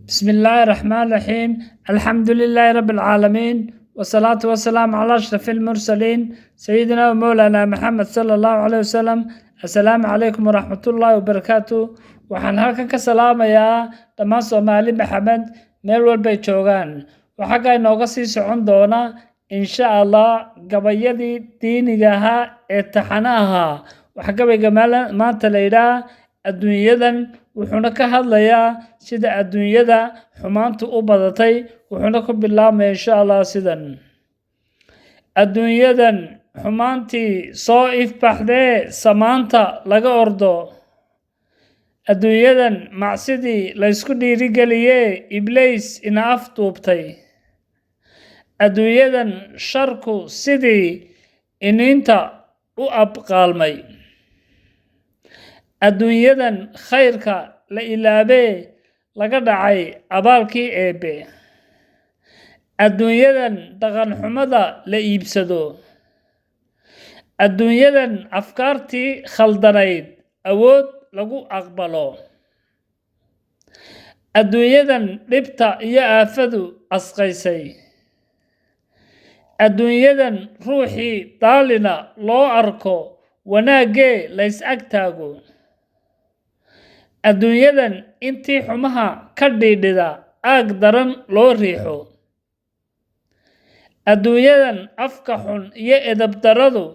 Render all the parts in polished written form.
بسم الله الرحمن الرحيم، الحمد لله رب العالمين، والصلاة والسلام على أشرف المرسلين، سيدنا ومولانا محمد صلى الله عليه وسلم. السلام عليكم ورحمة الله وبركاته. Waxaan halkan ka salaamayaa dhammaan Soomaali Maxamed meel walbay joogaan. Waxaa inooga sii socon doona, insha Allah, gabayadii diiniga ahaa ee taxane ahaa. Waxaa gabayga maanta la yidhaah "Adduunyadan", wuxuuna ka hadlayaa sida adduunyada xumaantu u badatay. Wuxuuna ku bilaabmaya, insha Allah, sidan: Adduunyadan xumaantii soo ifbaxdee samaanta laga ordo, adduunyadan macsidii laysku dhiirigeliyee Ibliis ina afduubtay, adduunyadan sharku sidii iniinta u abqaalmay, adduunyadan khayrka la ilaabee laga dhacay abaalkii Eebbe, adduunyadan dhaqan xumada la iibsado, adduunyadan afkaartii khaldanayd awood lagu aqbalo, adduunyadan dhibta iyo aafadu asqaysay, adduunyadan ruuxii daalina loo arko wanaaggee lays ag taago, adduunyadan intii xumaha ka dhiidhida aag daran loo riixo, adduunyadan afka xun iyo edabdarradu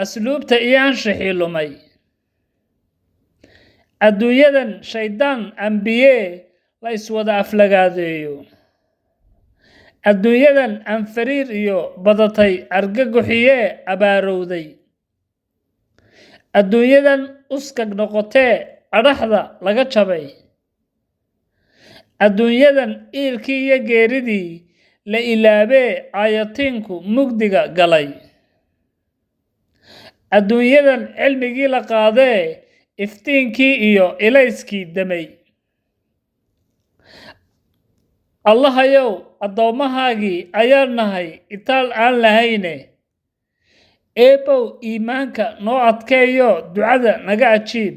asluubta iyo anshaxii lumay, adduunyadan shayddaan ambiyee la iswada aflagaadeeyo, adduunyadan anfariir iyo badatay argagixiyee abaarowday, adduunyadan uskag noqotee adhaxda laga jabay, adduunyadan iilkii iyo geeridii la ilaabee aayatiinku mugdiga galay, adduunyadan cilmigii la qaadee iftiinkii iyo ilayskii damay. Allahayow, addoommahaagii ayaan nahay, itaal aan lahayne. Eebbow, iimaanka noo adkeeyo, ducada naga ajiib.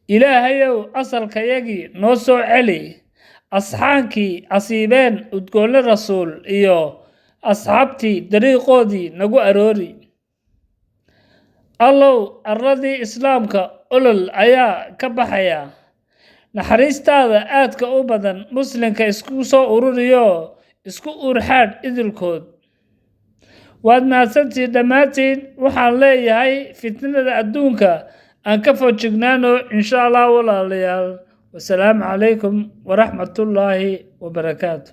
Ilaahayow, asalkayagii noo soo celi, asxaankii asiibeen udgoonle rasuul iyo asxaabtii dariiqoodii nagu aroori. Allow, arladii Islaamka olol ayaa ka baxaya. Naxariistaada aadka u badan muslimka isku soo ururiyo, isku urxaadh idilkood. Waad mahadsantihiin dhammaantiin. Waxaan leeyahay, fitnada adduunka aan ka foojignaano, insha Allah. Walaalayaal, wasalaamu calaykum waraxmatullaahi wabarakaatu.